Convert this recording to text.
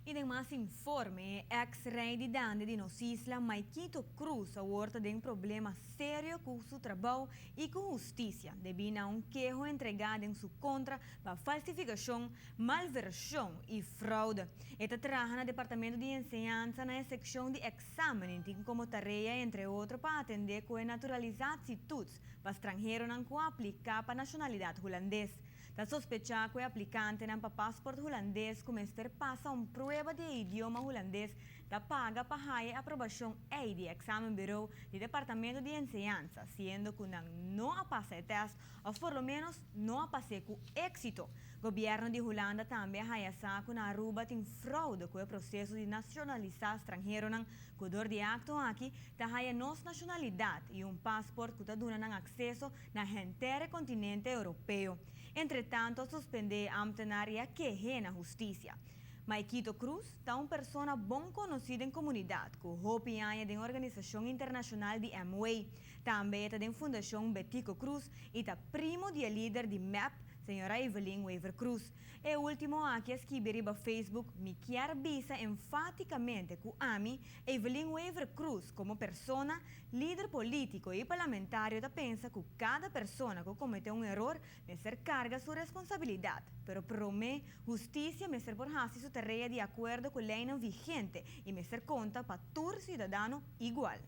Y den mas informe, ex-rey di Dande di nos isla, Maikito Croes, awor ta den problema serio cu su trabou y cu husticia, debi na un keho entrega den su contra pa falsificacion, malversacion y fraude. E ta traha na Departamento di Enseñansa na seccion di examen y tin como tarea, entre otro, pa atende cu e naturalisatietoets pa stranheronan cu aplica pa nacionalidad Hulandes. Ta sospecha cu e aplicantenan pa paspoort Hulandes cu mester pasa un prueba di idioma Hulandes ta paga pa haya aprobacion ey di examenbureau di Departamento di Enseñansa, siendo cu nan no a pasa e test of por lo menos no a pas'e cu exito. Gobierno di Hulanda tambe a haya sa cu na Aruba tin fraude cu e proceso di nacionalisa stranheronan cu door di e acto aki ta haya nos nacionalidad y un paspoort cu ta duna nan acceso na henter continente Europeo. Entre tanto, suspende ambtenaar y a keha na husticia. Maikito Croes ta un persona bon conoci den comunidad, cu hopi aña den organisacion internacional di Amway. Tambe ta den Fundacion Betico Croes y ta primo di lider di MEP, señora Evelyn Wever Croes. E ultimo aki a skirbi riba Facebook: "Mi kier bisa enfaticamente cu ami, Evelyn Wever Croes, como persona, lider politico y parlamentario, ta pensa cu cada persona cu comete un eror mester carga su responsabilidad, pero prome husticia mester por haci su tarea di acuerdo cu ley vigente y mester conta pa tur ciudadano igual."